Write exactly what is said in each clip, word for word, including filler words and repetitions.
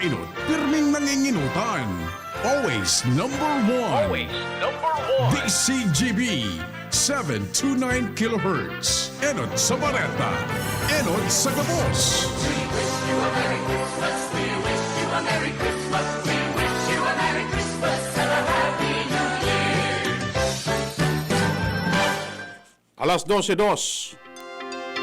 Inot, pirming nanginginutan. Always number one. Always number one. D C G B, seven two nine kilohertz. Enot sa Bareta. Enot sa Gabos. We wish you a Merry Christmas. We wish you a Merry Christmas. We wish you a Merry Christmas and a Happy New Year. Alas dose dos.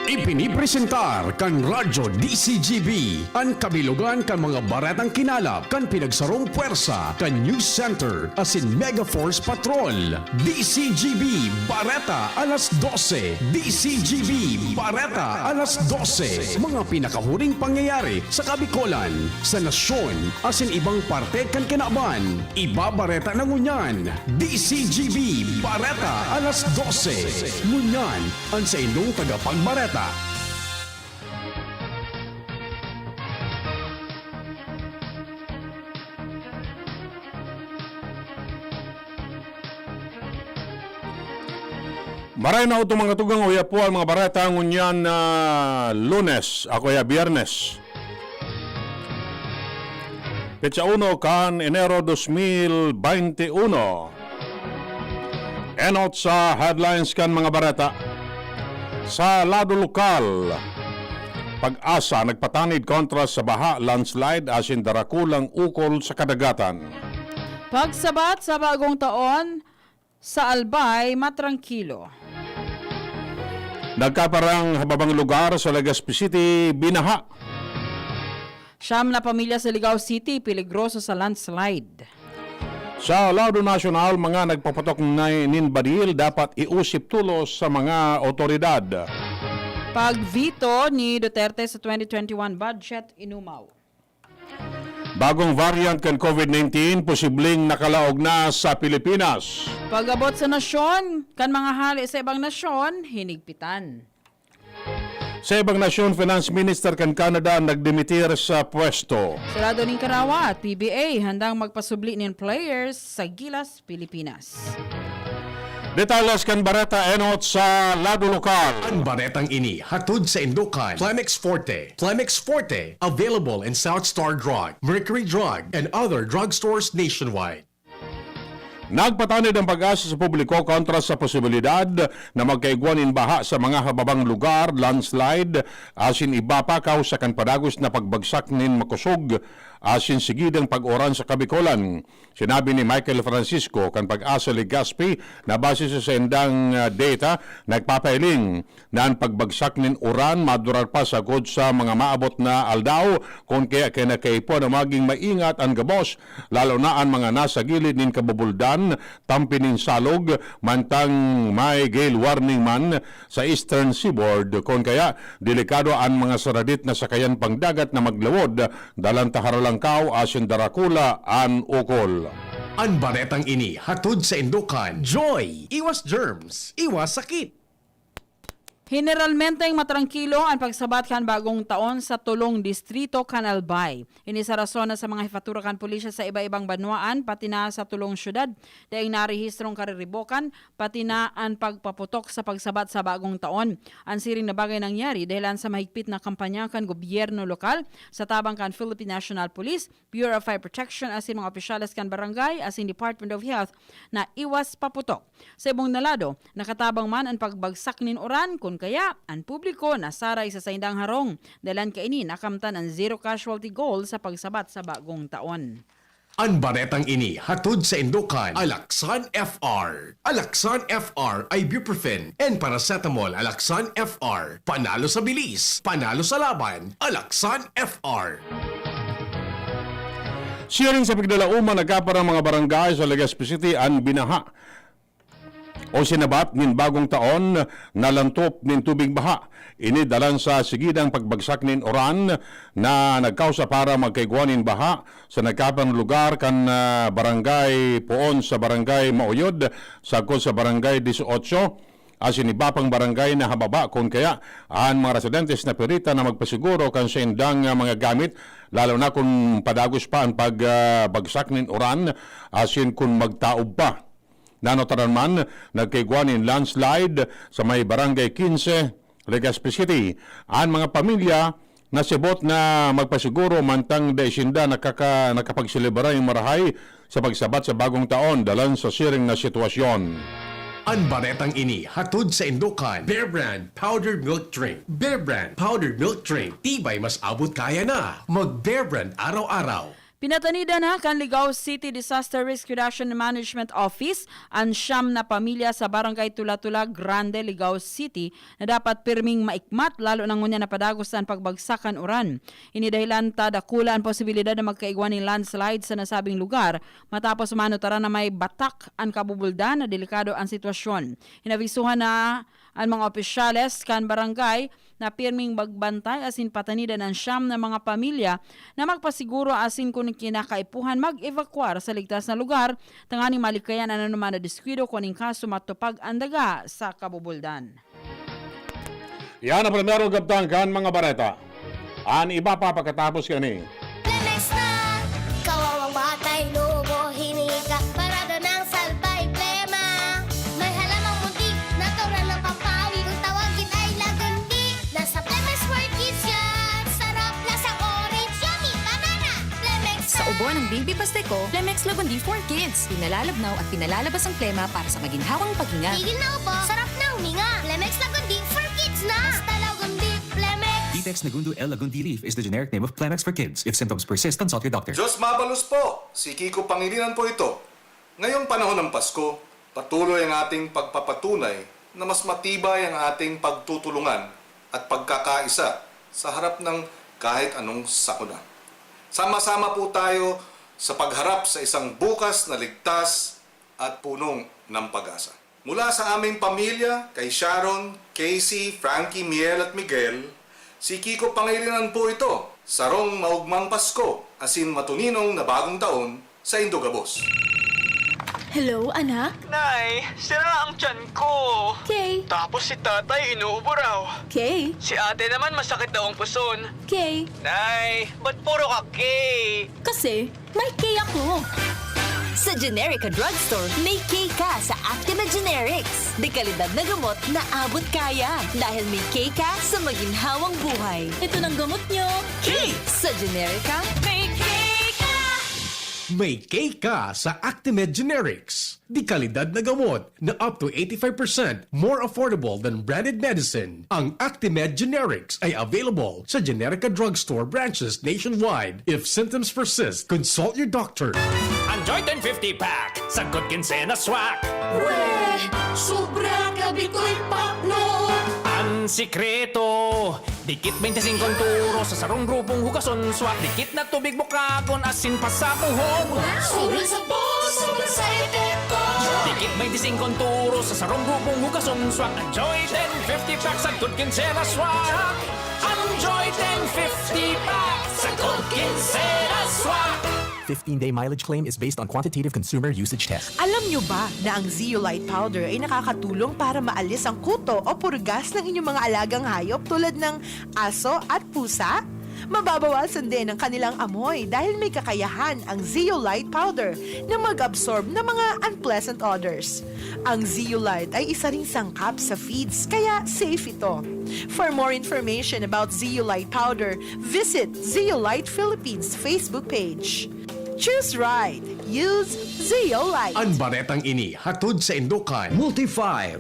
Ipinipresentar kan Radyo D C G B an kabilogan kan mga baretang kinalap kan pinagsarong pwersa kan News Center asin Mega Force Patrol. D C G B Bareta alas dose. D C G B Bareta alas dose. Mga pinakahuring pangyayari sa Kabikolan, sa nasyon, asin ibang parte kan kinaban. Ibabareta na ngunyan, D C G B Bareta alas dose. Ngunyan, an saindong tagapagbareta. Maray na utong mga tugang, uya po ang mga bareta ngunyan na Lunes, ako ya Biyernes. Petsa uno kan Enero dos mil baynte uno. Enot sa headlines kan mga bareta. Sa lado lokal, Pag-asa nagpatanid kontra sa baha, landslide, asin darakulang ukol sa kadagatan. Pagsabat sa bagong taon, sa Albay, matrangkilo. Nagkaparang hababang lugar sa Legazpi City, binaha. Siyam na pamilya sa Ligao City, peligroso sa landslide. Sa lado nasyonal, mga nagpapatok na nin badil dapat iusip tulos sa mga otoridad. Pag-veto ni Duterte sa twenty twenty-one budget, inumaw. Bagong variant kan COVID nineteen, posibleng nakalaog na sa Pilipinas. Pag-abot sa nasyon, kan mga hale sa ibang nasyon, hinigpitan. Sa ibang nasyon, Finance Minister kan Canada nagdimitir sa pwesto. Sa lado nin karawat, P B A handang magpasubli nin players sa Gilas, Pilipinas. Detalles kan bareta enot sa lado lokal. An baretang ini hatod saindo kan Plemex Forte. Plemex Forte, available in South Star Drug, Mercury Drug, and other drugstores nationwide. Nagpatanid ang Pag-asa sa publiko kontra sa posibilidad na magkaigwa nin baha sa mga hababang lugar, landslide, asin iba pa kausa kan padagos na pagbagsak nin makosog asin sigidang pag-uran sa Kabikolan. Sinabi ni Michael Francisco kan Pag-asa Legazpi na base sa saindang, ah, data, nagpapahiling na an pagbagsak nin uran madurar pa sagkod sa mga maabot na aldaw, kun kaya kinakaipuhan na magin maingat an gabos, lalo na an mga nasa gilid nin kabubuldan, tampi nin salog, mantang may gale warning man sa Eastern Seaboard. Kun kaya, delikado an mga saradit na sakayan pangdagat na maglawod, dalan ta haralangkaw asin darakula an ukol. An baretang ini hatod saindo kan Joy! Iwas germs, iwas sakit! Heneralmenteng matrangkilo an pagsabat kan bagong taon sa tolong distrito kan Albay. Ini sa rason na sa mga hefatura kan pulisya sa iba-ibang banwaan, pati na sa tolong syudad, daing narehistrong kariribokan, pati na an pagpaputok sa pagsabat sa bagong taon. An siring na bagay nangyari dahelan sa mahigpit na kampanya kan gobyerno lokal sa tabang kan Philippine National Police, Bureau of Fire Protection asin mga opisyales kan barangay asin Department of Health na iwas paputok. Sa ibong na lado, nakatabang man an pagbagsak nin uran, kun kaya, an publiko nasaray sa saindang harong. Dalan kaini, nakamtan an zero casualty goal sa pagsabat sa bagong taon. An baretang ini hatod saindo kan Alaxan F R. Alaxan F R, ibuprofen and paracetamol. Alaxan F R, panalo sa bilis, panalo sa laban. Alaxan F R. Siring sa pigdalauma, nagkaparang mga barangay sa Legazpi City an binaha o sinabat nin bagong taon na lantop nin tubig baha. Ini dalan sa sigidang pagbagsak nin uran na nagkausa para magkaigwa nin baha sa nagkaparang lugar kan, ah, barangay poon sa Barangay Mauyod, sagkod sa Barangay Dieciocho, asin iba pang barangay na hababa. Kun kaya, an mga residentes napiritan na magpasiguro kan saindang, ah, mga gamit, lalo na kun padagos pa an pag, ah, bagsak nin uran, asin kun magtaob pa. Nanotaran man, nagkaigwa nin landslide sa may Barangay Quince, Legazpi City. An mga pamilya nasibot na magpasiguro mantang dai sinda nakaka-, nakapagselebra nin marahay sa pagsabat sa bagong taon dalan sa siring na sitwasyon. An baretang ini hatod saindo kan Bear Brand Powdered Milk Drink. Bear Brand Powdered Milk Drink, tibay mas abot kaya na. Mag Bear Brand araw-araw. Pinatanidan na kan Ligao City Disaster Risk Reduction Management Office an siyam na pamilya sa Barangay Tula-Tula Grande, Ligao City, na dapat pirming maikmat, lalo na ngunyan na padagos an pagbagsak kan uran. Ini dahilan ta dakula an posibilidad na magkaigwa nin landslide sa nasabing lugar, matapos manutaran na may batak an kabubuldan na delikado an sitwasyon. Inabisuhan na an mga opisyales kan barangay na pirming magbantay asin patanidan an siyam na mga pamilya na magpasiguro asin kun kinakaipuhan mag-evakuar sa ligtas na lugar tanganing malikayan an anoman na diskuido kun in kaso matupag an daga sa kabubuldan. Yan ang primero gabtang kan mga bareta. An iba pa pagkatapos kani. Plemex na! Kawawang batay, lobo, hinika, parada ng salbay, plema. May halamang muntik, natural ng pampawid, kung tawagin ay lagundi. Nasa Plemex for Kids yan! Sarap, lasang orange, yummy, banana! Plemex Sa na! Ubo ng baby pasteco, Plemex Lagundi for Kids. Pinalalabnaw at pinalalabas ang plema para sa maginhawang paghinga. Tigil na ubo, sarap na huminga. Plemex Lagundi for Kids na! Basta Lagundi, Plemex! Ditex Nagundo L Lagundi Leaf is the generic name of Plemex for Kids. If symptoms persist, consult your doctor. Diyos mabalos po! Si Kiko Pangilinan po ito. Ngayong panahon ng Pasko, patuloy ang ating pagpapatunay na mas matibay ang ating pagtutulungan at pagkakaisa sa harap ng kahit anong sakuna. Sama-sama po tayo sa pagharap sa isang bukas na ligtas at punong ng pag-asa. Mula sa aming pamilya, kay Sharon, Casey, Frankie, Miel at Miguel, si Kiko Pangilinan po ito. Sarong maugmang Pasko, asin matuninong na bagong taon saindo gabos. Hello, anak? Nay, sira ang tiyan ko. Kay? Tapos si tatay inuubo raw. Kay? Si ate naman masakit daw ang puson. Kay? Nay, ba't puro ka Kay? Kasi, may Kay ako. Sa Generica Drugstore, may Kay ka sa Actimed Generics. De kalidad na gamot na abot kaya. Dahil may Kay ka sa maginhawang buhay. Ito ng gamot nyo. Kay! Sa Generica, may Kay ka! May Kay ka sa Actimed Generics. De kalidad na gamot na up to eighty-five percent more affordable than branded medicine. Ang Actimed Generics ay available sa Generica Drugstore branches nationwide. If symptoms persist, consult your doctor. Ang Joy ten fifty pack, sagkod kinse na swak. Weh, sobra ka bitoy pakno. Ang sikreto, dikit twenty-five turo sa sarong grupong hugason swak. Dikit na tubig bukagon asin pasapuhon. Wow! Sobra sa boss, sobra sa epekto. Dikit twenty-five turo sa sarong grupong hugason swak. Ang Joy ten fifty pack, sagkod kinse na swak. Ang Joy ten fifty pack, sagkod kinse na swak. Fifteen-day mileage claim is based on quantitative consumer usage test. Alam nyo ba na ang Zeolite powder ay nakakatulong para maalis ang kuto o purgas ng inyong mga alagang hayop tulad ng aso at pusa? Mababawasan din ang kanilang amoy dahil may kakayahan ang Zeolite powder na mag-absorb ng mga unpleasant odors. Ang Zeolite ay isa ring sangkap sa feeds, kaya safe ito. For more information about Zeolite powder, visit Zeolite Philippines Facebook page. Choose right. Use Zeolite. An baretang ini hatod saindo kan Multi five.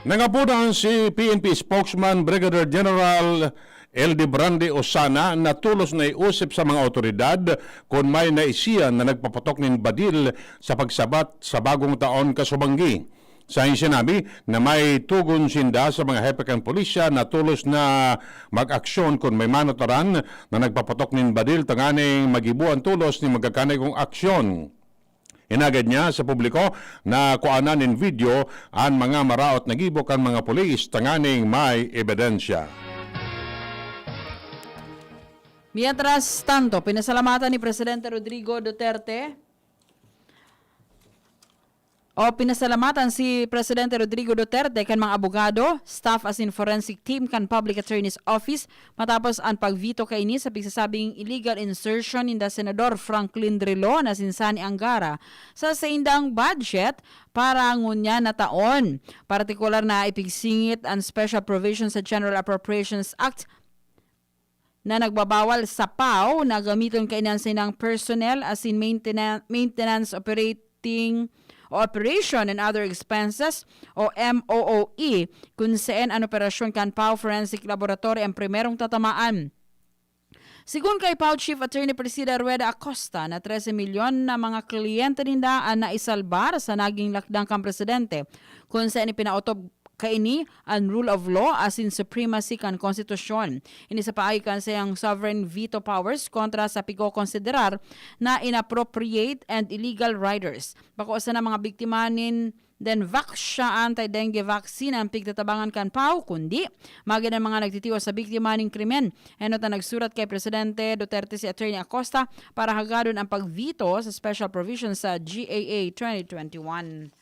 Nangapodan si P N P spokesman Brigadier General L D Brande Osana na tolos na iusip sa mga awtoridad kun may naisiyan na nagpapatok nin badil sa pagsabat sa bagong taon kasubanggi. Sa sinabi na may tugon sinda sa mga hepe kan pulisya na tolos na mag-aksyon kun may manutaran na nagpapatok nin badil tanganing magibo an tolos nin magkakanigong aksyon. Hinagad niya sa publiko na kuanan nin video an mga maraot na gibo kan mga pulis tanganing may ebidensya. Mientras tanto, pinasalamatan ni Presidente Rodrigo Duterte O, pinasalamatan si Presidente Rodrigo Duterte kan mga abogado, staff asin forensic team kan Public Attorney's Office matapos an pag-veto kaini sa pigsasabing illegal insertion ninda Senador Franklin Drilon asin Sonny Angara sa saindang budget para ngunyan na taon. Partikular na ipigsingit an special provision sa General Appropriations Act na nagbabawal sa PAO na gamiton kaiyan sa inang personnel asin maintena-, maintenance operating o operation and other expenses o M O O E, kun saan an operasyon kan PAO Forensic Laboratory ang primerong tatamaan. Sigon kay PAO Chief Attorney Priscilla Rueda Acosta na trese milyon na mga kliyente ninda an naisalbar sa naging lakdang kan presidente, kun saan ipinaotob kaini an rule of law asin supremacy kan konstitusyon. Ini sa paagi kan sayang sovereign veto powers kontra sa pigkokonsiderar na inappropriate and illegal riders. Bako sana mga biktima nin Denvac siya anti-dengue vaccine ang pigtatabangan kan PAO, kundi magid ang mga nagtitiwas sa biktima nin krimen. Enot na nagsurat kay Presidente Duterte si Attorney Acosta para hagadon ang pag-veto sa special provision sa G A A twenty twenty-one.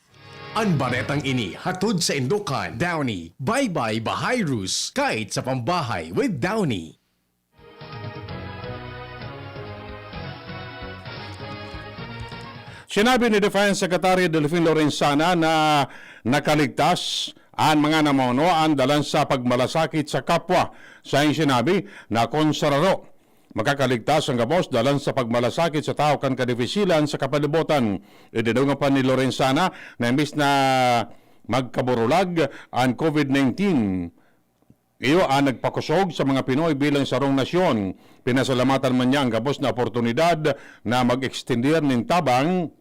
An baretang ini hatod sa Indokan, Downy. Bye-bye Bahayrus, kahit sa pambahay with Downy. Sinabi ni Defense Secretary Delfin Lorenzana na nakaligtas an mga namonoan dalan sa pagmalasakit sa kapwa. Sa iyang sinabi na konsararo, makakaligtas ang gabos dalan sa pagmalasakit sa tawo kan kadifisilan sa kapalibotan. Idinungan pa ni Lorenzana na imbis na magkaburulag an COVID nineteen, iyo an nagpakosog sa mga Pinoy bilang sarong nasyon. Pinasalamatan man niya ang gabos na oportunidad na mag-extender nin tabang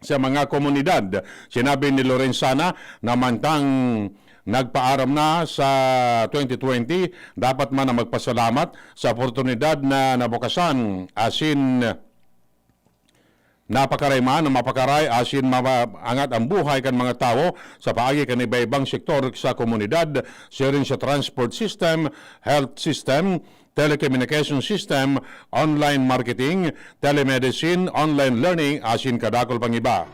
sa mga komunidad. Sinabi ni Lorenzana na mantang nagpaaram na sa twenty twenty, dapat man na magpasalamat sa oportunidad na nabukasan asin napakaray man na mapakaray asin maangat ang buhay kan mga tawo sa paagi kan iba-ibang sektor sa komunidad, siring sa transport system, health system, telecommunication system, online marketing, telemedicine, online learning, asin kadakul pang iba.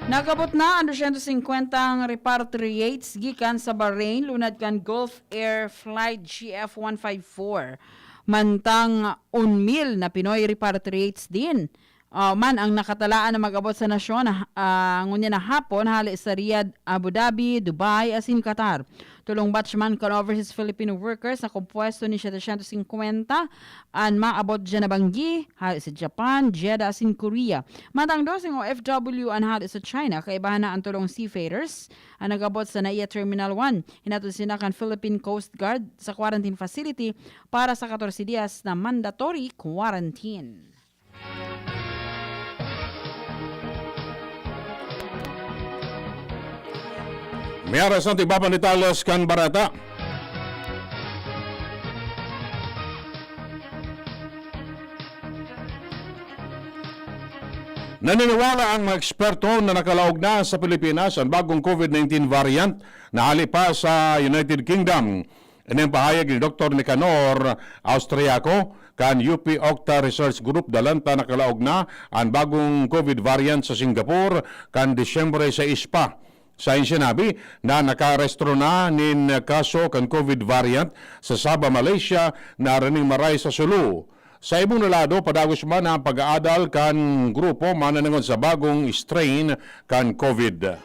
Nag-abot na an dosyentos singkwentang repatriates gikan sa Bahrain, lunad kan Gulf Air Flight G F one five four. Mantang un mil na Pinoy repatriates din, ah, man ang nakatalaan na mag-abot sa nasyon, ah, ngunyan na hapon, hali sa Riyadh, Abu Dhabi, Dubai, asin Qatar. Tolong batch man kan overseas Filipino workers na kompuesto nin setecientos singkwenta an maabot diyan na banggi, hali sa Japan, Jeddah, asin Korea. Mantang doseng O F W an hali sa China, kaibahan na an tolong seafarers an nag-abot sa NAIA Terminal one. Hinatod sinda kan Philippine Coast Guard sa quarantine facility para sa katorse dias na mandatory quarantine. May aras na tibapan ni Talas kan Barata. Naniniwala ang mga eksperto na nakalaog na sa Pilipinas ang bagong COVID nineteen variant na hali pa sa United Kingdom. Ini ang pahayag ni Doktor Nicanor Austriaco kan U P Octa Research Group. Dalan ta nakalaog na an bagong COVID variant sa Singapore kan Disyembre sais pa. Sa sinabi na nakarehistro na nin kaso kan COVID variant sa Sabah, Malaysia, na raning maray sa Sulu. Sa ibong na lado, padagos man ang pag-aadal kan grupo mananangod sa bagong strain kan COVID.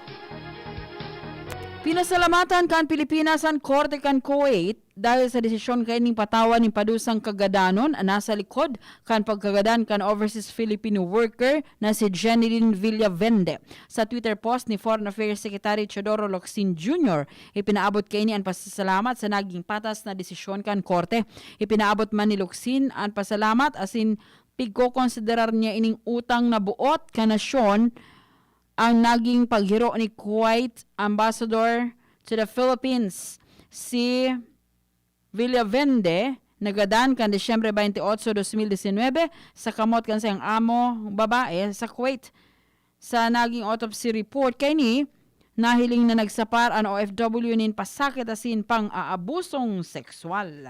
Pinasalamatan kan Pilipinas an Korte kan Kuwait dahil sa desisyon kaining patawan nin padusang kagadanon na nasa likod kan pagkagadan kan overseas Filipino worker na si Jenilyn Villavende. Sa Twitter post ni Foreign Affairs Secretary Teodoro Locsin Junior, ipinaabot kaini an pasasalamat sa naging patas na desisyon kan korte. Ipinaabot man ni Locsin an pasalamat asin pigkokonsiderar niya ining utang na boot kan nasyon ang naging paghiro ni Kuwait Ambassador to the Philippines, si Villavende, nagadan kan Disyembre twenty-eight, twenty nineteen, sa kamot kan saiyang amo, babae, sa Kuwait. Sa naging autopsy report kaini, nahiling na nagsapar an O F W nin pasakit asin pang-aabusong sexual.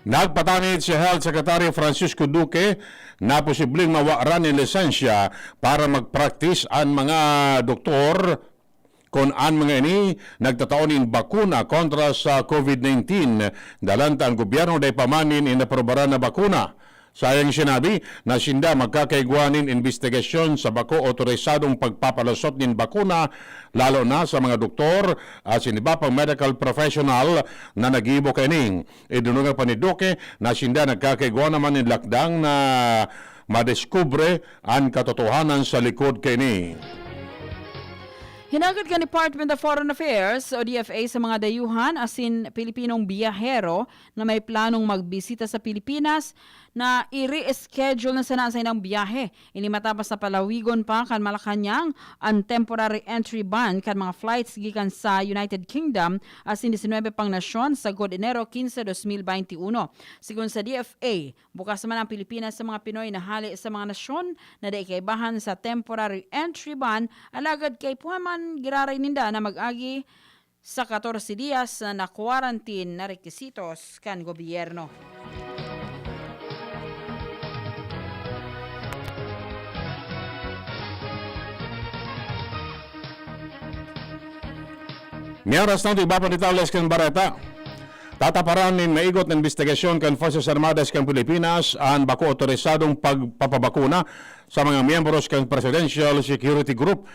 Nagpatanid si Health Secretary Francisco Duque na posibleng mawaran nin lisensya para magpraktis an mga doktor kun an mga ini nagtatao nin bakuna kontra sa COVID nineteen, dalan ta an gobyerno dai pa man nin inaprobaran na bakuna. Sayang sinabi na sinda magkakaigwa nin imbestigasyon sa bako otorisadong pagpapalusot nin bakuna, lalo na sa mga doktor at sa iba pang medical professional na naggibo kaini. Idinungan pa ni Duque na sinda nagkakaigwa naman nin lakdang na madiskubre an katotohanan sa likod kaini. Hinagad kan Department of Foreign Affairs o D F A sa mga dayuhan asin Pilipinong biyahero na may planong magbisita sa Pilipinas na i-reschedule na sana ang saindang biyahe. Ini matapos na palawigon pa kan Malacañang an temporary entry ban kan mga flights gikan sa United Kingdom asin disinwebe pang nasyon sagkod Enero quince, dos mil baynte uno. Sigon sa D F A, bukas man ang Pilipinas sa mga Pinoy na hale sa mga nasyon na dai kaibahan sa temporary entry ban, alagad kaipuhan man giraray ninda na mag-agi sa katorse dias na quarantine na rekisitos kan gobyerno. Mientras tanto, iba pa detalles kan bareta. Tataparan nin maigot na imbestigasyon kan Forces Armadas kan Pilipinas an bako otorisadong pagpapabakuna sa mga miyembros kan Presidential Security Group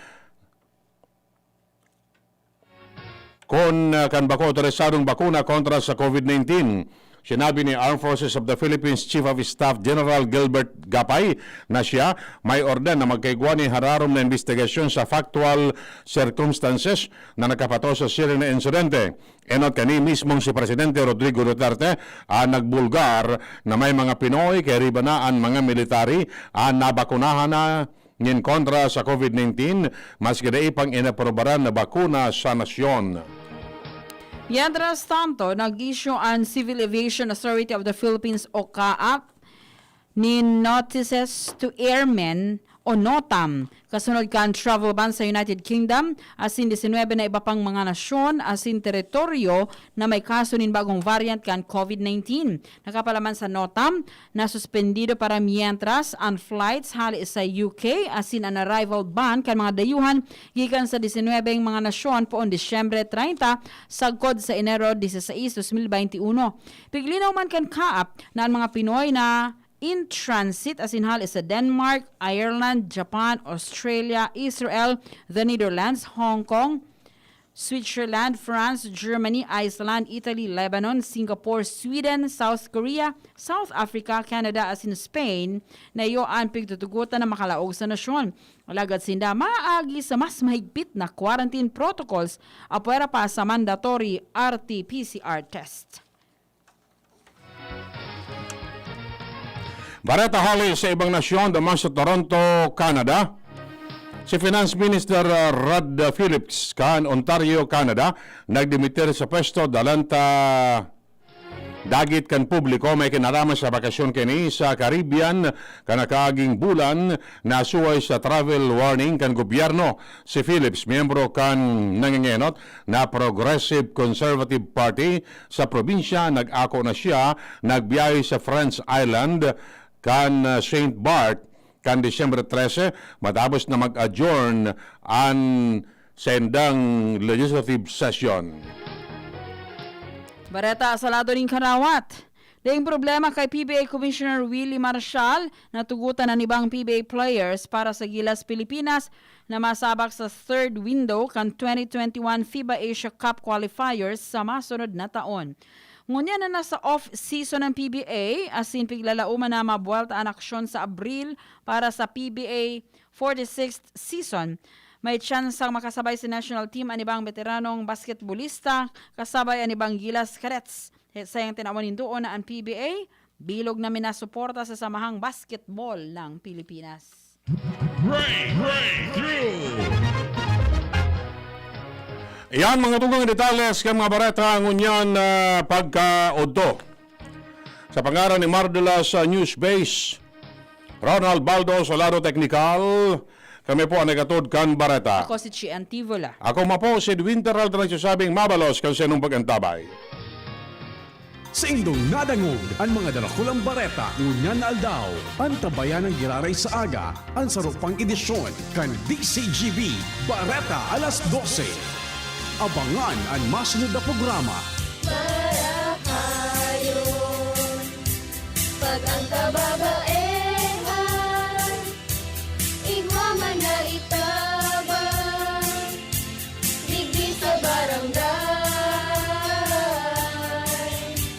kun, ah, kan bako otorisadong bakuna kontra sa COVID nineteen. Sinabi ni Armed Forces of the Philippines Chief of Staff General Gilbert Gapay na siya may orden na magkaigwa nin hararom na imbestigasyon sa factual circumstances na nakapatos sa siring na insidente. Enot kani, mismong si Presidente Rodrigo Duterte an nagbulgar na may mga Pinoy, kairiba na an mga military, an nabakunahan na nin kontra sa COVID nineteen, maski dai pang inaprobaran na bakuna sa nasyon. Mientras tanto, nag-issue an Civil Aviation Authority of the Philippines o CAAP nin notices to airmen o NOTAM kasunod kan travel ban sa United Kingdom asin disinwebe na iba pang mga nasyon asin teritoryo na may kaso nin bagong variant kan COVID nineteen. Nakapalaman sa NOTAM, nasuspendido para mientras an flights hale sa U K asin an arrival ban kan mga dayuhan gikan sa disinwebeng mga nasyon poon Disyembre treinta sagkod sa Enero dieciséis, dos mil baynte uno. Piglinaw man kan CAAP na an mga Pinoy na in transit asin hale sa Denmark, Ireland, Japan, Australia, Israel, the Netherlands, Hong Kong, Switzerland, France, Germany, Iceland, Italy, Lebanon, Singapore, Sweden, South Korea, South Africa, Canada asin Spain na iyo an pigtutugotan na makalaog sa nasyon. Alagad sinda maagi sa mas mahigpit na quarantine protocols apwera pa sa mandatory R T P C R test. Bareta hale sa ibang nasyon, duman sa Toronto, Canada. Si Finance Minister, uh, Rod Phillips kan Ontario, Canada, nagdimitir sa pwesto dalan ta dagit kan publiko may kinaraman sa bakasyon kini sa Caribbean kan nakaaging bulan, nasuway sa travel warning kan gobyerno. Si Phillips, miyembro kan nangengenot na Progressive Conservative Party sa probinsya, nag-ako na siya, nagbiyahe sa French Island kan, ah, Saint Barth kan Disyembre trese, matapos na mag-adjourn an saindang legislative session. Bareta sa lado nin karawat. Daing problema kay P B A Commissioner Willie Marcial, natugutan an ibang P B A players para sa Gilas Pilipinas na masabak sa third window kan twenty twenty-one FIBA Asia Cup qualifiers sa masunod na taon. Ngunyan na nasa off-season an P B A, asin piglalaoman na mabuwelta an aksyon sa Abril para sa P B A forty-sixth season. May tsansang makasabay sa national team an ibang beteranong basketbolista, kasabay an ibang Gilas Cadets. He, sayang tinawan nin duon na an P B A, bilog na minasuporta sa Samahang Basketball ng Pilipinas. Break, breakthrough. Iyan mga tugang detalles kan mga bareta ngunyan na pagkaodto. Sa pangaran ni Mardelas, ah, News Base, Ronald Baldo sa lado teknikal, kami po ang nagatod kan bareta. Ako si Chi Antivola. Ako man po si Winter Aldrin, nagsasabing mabalos kan sainong pag-antabay. Saindong nadangog an mga darakulang bareta ngunyan na aldaw. Antabayan an giraray sa aga, an saro pang edisyon kan D C G B Bareta alas dose. Abangan an masunod na programa. Marahayon, pag ang kababaehan, igwa man na itabang, digdi sa barangay.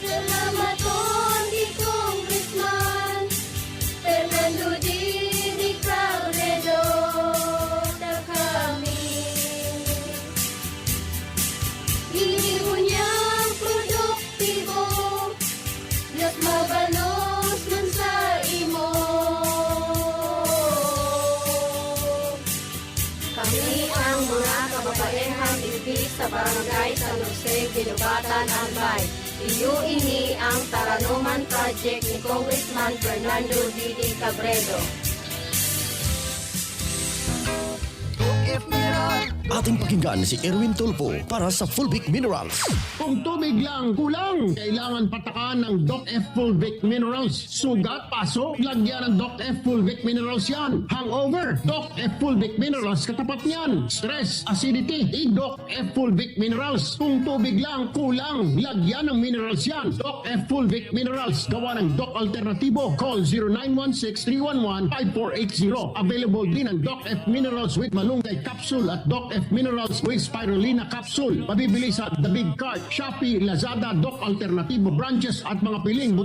Salamaton ki Congressman Fernando Didi Cabredo, ta kami ginibo niyang produktibo, mas mabalos man sa imo. Kami ang mga kababaehan digdi sa Barangay San Jose, Guinobatan, Albay. Iyo ini ang Taranoman Project ni Congressman Fernando Didi Cabredo. Ating pakinggan si Erwin Tulfo para sa Fulvic Minerals. Kung tubig lang kulang, kailangan patakan ng Doc F Fulvic Minerals. Sugat, paso, lagyan ng Doc F Fulvic Minerals yan. Hangover, Doc F Fulvic Minerals katapat niyan. Stress, acidity, i-Doc F Fulvic Minerals. Kung tubig lang kulang, lagyan ng minerals yan. Doc F Fulvic Minerals, gawa ng Doc Alternatibo. Call zero nine one six three one one five four eight zero. Available din ang Doc F Minerals with Malunggay Capsule at Doc F Minerals with Spirulina Capsule. Mabibili sa The Big Cart, Shopee, Lazada, Doc Alternatibo branches at mga piling